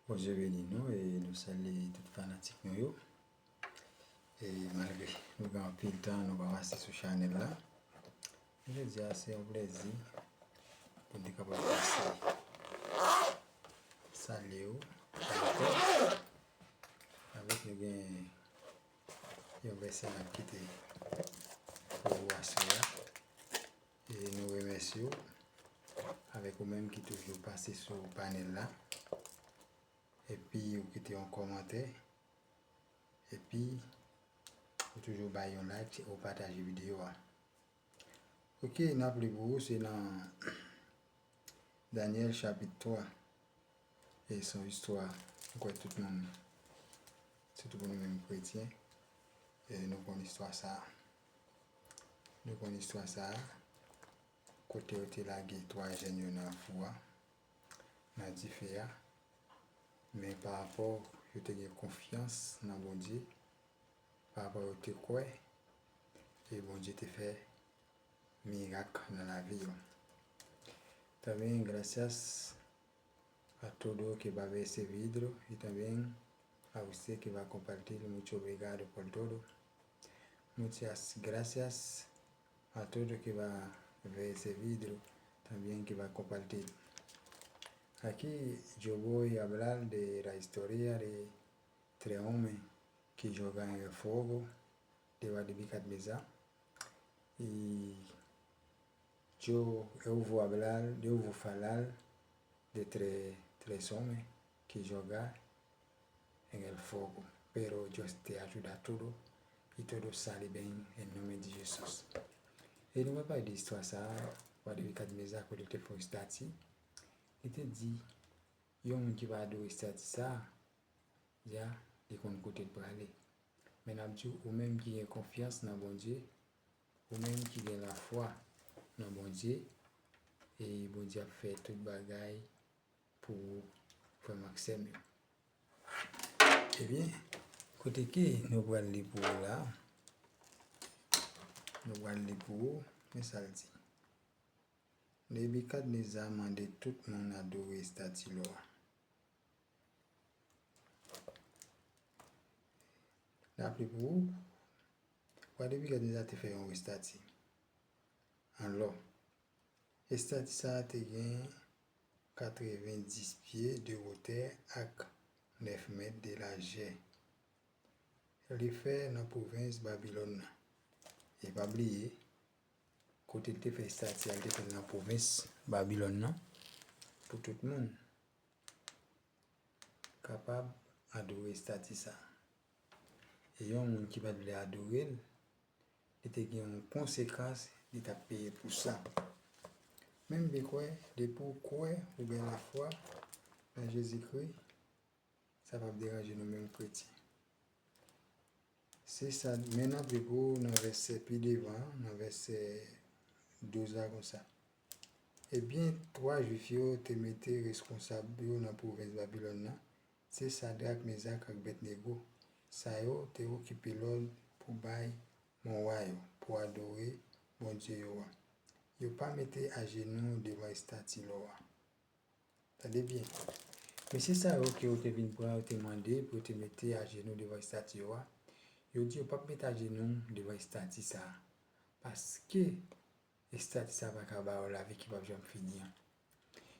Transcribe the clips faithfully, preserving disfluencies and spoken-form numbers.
Bondye beni nou e nou salye tout fanatik nou yo. E malgre nou gen anpil tan nou pa pase sou chanèl la, jodi a se yon plezi pou n te kapab pase salye w ankò. Avèk nou gen yon vèsè n ap kite pou ou aswè a. E nou remèsye w avèk ou menm ki toujou pase sou panèl la. Epi ou kite yon kòmantè. Epi ou toujou bay yon like ou pataje videyo a. Ok, n ap li pou ou, se nan Danyèl chapit twa. E se yon istwa, m kwè tout moun, sitou pou nou menm kretyen, e nou konn istwa sa a. Nou konn istwa sa a, kote yo te lage twa jèn yo nan fou a, nan dife a. Men pa rapò yo te gen konfyans nan Bondye, pa rapò yo te kwè, e Bondye te fè mirak nan lavi yo. Também gracias a todo que va ver esse vídeo e também a você que vai compartilhar. Muito obrigado por todo. Muchas gracias a todo que va ver ese vídeo, também que va compartilhar. Aqui eu vou hablar de la historia de tres hombres que jogan el fuego de Nebukadnezar. E yo, eu vou hablar, eu vou falar de tres, tres hombres que jogan en el fuego, pero Dios te ayuda todo y todo sale bien en nombre de Jesus. E nou pa pale de istwa sa a, wa Nebikadneza kote l te fè yon estati. Li te di, yon moun ki pa adore estati sa a, ya, li konn kote l prale. Men n ap di w, ou menm ki gen konfyans nan Bondye, ou menm ki gen lafwa nan Bondye, e Bondye ap fè tout bagay pou ou, frè m ak sè m yo. Ebyen, kote ke nou pral li pou ou la? Nou pral li pou ou, men sa l di. Nebikadneza mande tout moun adore estati lò a. N ap li pou ou, wa Nebikadneza te fè yon estati an lò. Estati sa a te gen katrevendis pye de wotè ak nèf mèt de lajè. Li fè nan pwovens Babilòn nan. E pa bliye, kote l te fè estati a, l te fè l nan pwovens Babilòn nan, pou tout moun kapab adore estati sa a. E yon moun ki pa t vle adore l, li te gen yon konsekans li t ap peye pou sa. Men m vle kwè, depi w kwè, ou gen lafwa nan Jezikri, sa p ap deranje nou menm kretyen. Se sa, men n ap li pou ou nan vèsè pi devan, nan vèsè douz la konsa. Ebyen, twa Jwif yo te mete reskonsab yo nan pwovens Babilòn nan, se Sadrak, Mezak ak Abèdnego. Sa yo te okipe lòd pou bay mon wa yo, pou adore Bondye yo a. Yo pa mete ajenou devan estati lò a. Tande byen. Mesye sa yo ke yo te vin pran, yo te mande pou yo te mete ajenou devan estati yo a, yo di yo p ap mete ajenou devan estati sa a, paske estati sa a pa ka ba yo lavi ki p ap janm fini an.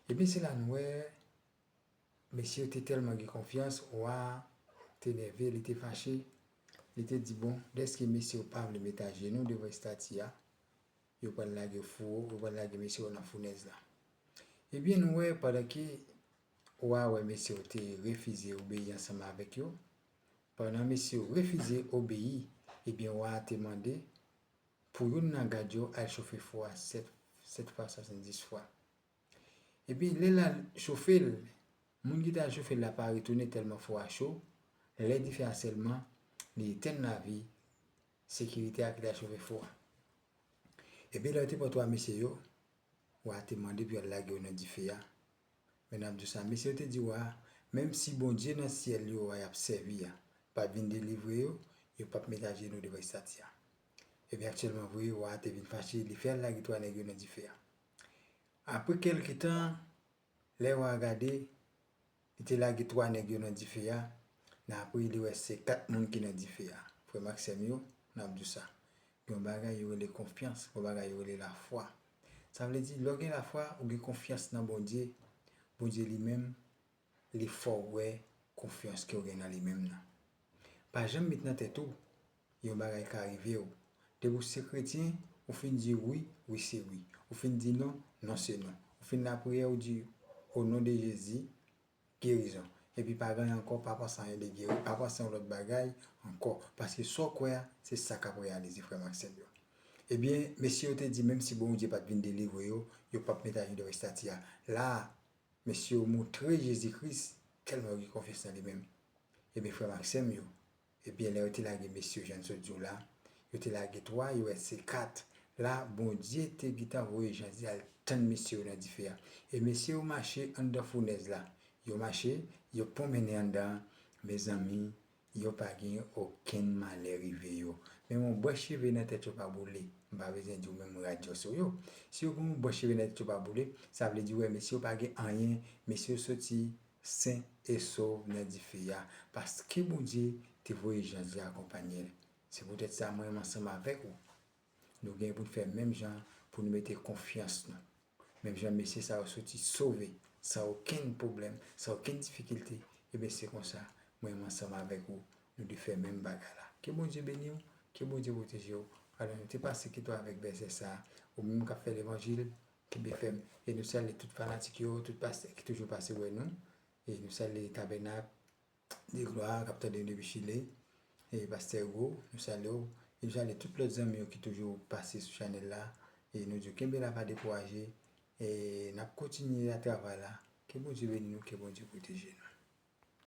Ebyen, se la n wè, mesye yo te tèlman gen konfyans, wa a te nève, li te fache, li te di, bon, dèske mesye yo pa vle mete ajenou devan estati a, yo pral lage fou, yo pral lage mesye yo nan founèz la. Ebyen, nou wè, pandan ke wa a wè mesye yo te refize obeyi ansanm avèk yo, pandan mesye yo refize obeyi, ebyen, wa a te mande pou youn nan gad yo al chofe fou a sèt, sèt fwa, swasanndis fwa. Epi, lè l al chofe l, moun ki t al chofe l la pa retounen tèlman fou a cho, lè dife a sèlman, li etenn lavi sekirite a ki t al chofe fou a. Epi lè yo te pran twa mesye yo, wa a te mande pou y al lage yo nan dife a. Men n ap di w sa, mesye yo te di wa a, menm si Bondye nan syèl yo wa y ap sèvi a pa t vin delivre yo, yo p ap met ajenou devan estati a. Epi aktyèlman vre, wa a te vin fache, li fè y al lage twa nèg yo nan dife a. Apre kèlke tan, lè wa a gade, Li te lage twa nèg yo nan dife a, nan apre li wè se kat moun ki nan dife a. Frè m ak sè m yo, n ap di w sa. Gen yon bagay yo rele konfyans, gen yon bagay yo rele lafwa. Sa vle di, lè w gen lafwa, ou gen konfyans nan Bondye, Bondye li menm, li fè w wè konfyans ke w gen nan li menm nan. Pa janm met nan tèt ou, yon bagay ka rive w. Depi w se kretyen, ou fin di wi, wi se wi. Ou fin di non, non se non. Ou fin lapriyè, ou di, o non de Jezi, gerizon. Epi pa gen anyen ankò, pa panse anyen de geri, pa panse yon lòt bagay ankò. Paske sa w kwè a, se sa k ap reyalize, frè m ak sè m yo. Ebyen, mesye yo te di, menm si Bondye pa t vin delivre yo, yo p ap met ajenou devan estati a. La a, mesye yo moutre Jezi Kris, tèlman yo gen konfyans nan li menm. Ebyen, frè m ak sè m yo, ebyen, lè yo te lage mesye yo, jan n sot di w la, yo te lage twa, yo wè se kat. La, Bondye te gentan voye Jezi al tann mesye yo nan dife a. E mesye yo mache anndan founèz la. Yo mache, yo pwonmennen anndan an. Mezanmi, yo pa gen okenn malè rive yo. Menm yon bwè cheve nan tèt yo pa boule. M pa bezwen di w menm rad yo sou yo. Si yo gen yon bwè cheve nan tèt yo pa boule, sa vle di, wè, mesye yo pa gen anyen, mesye yo soti sen e sov nan dife a. Paske Bondye te voye Jezi akonpanye l. Se poutèt sa, mwen menm ansanm avèk ou, nou gen pou n fè menm jan pou nou mete konfyans nou. Menm jan mesye sa yo soti sove, san okenn pwoblèm, san okenn difikilte, ebyen se konsa, mwen menm ansanm avèk ou, nou dwe fè menm bagay la. Ke Bondye beni w, ke Bondye pwoteje w. Alò, nou te pase kite w avèk vèsè sa a. Ou menm k ap fè levanjil, kenbe fèm. E nou salye tout fanatik yo, tout pastè ki toujou pase wè nou. E nou salye Tabènak de Glwa k ap tande nou depi Chile. E pastè Hugo, nou salye w. E nou salye tout lòt zanmi yo ki toujou pase sou chanèl la. E nou di w kenbe la, pa dekouraje. E n ap kontinye a travay la. Ke Bondye beni nou, ke Bondye pwoteje nou.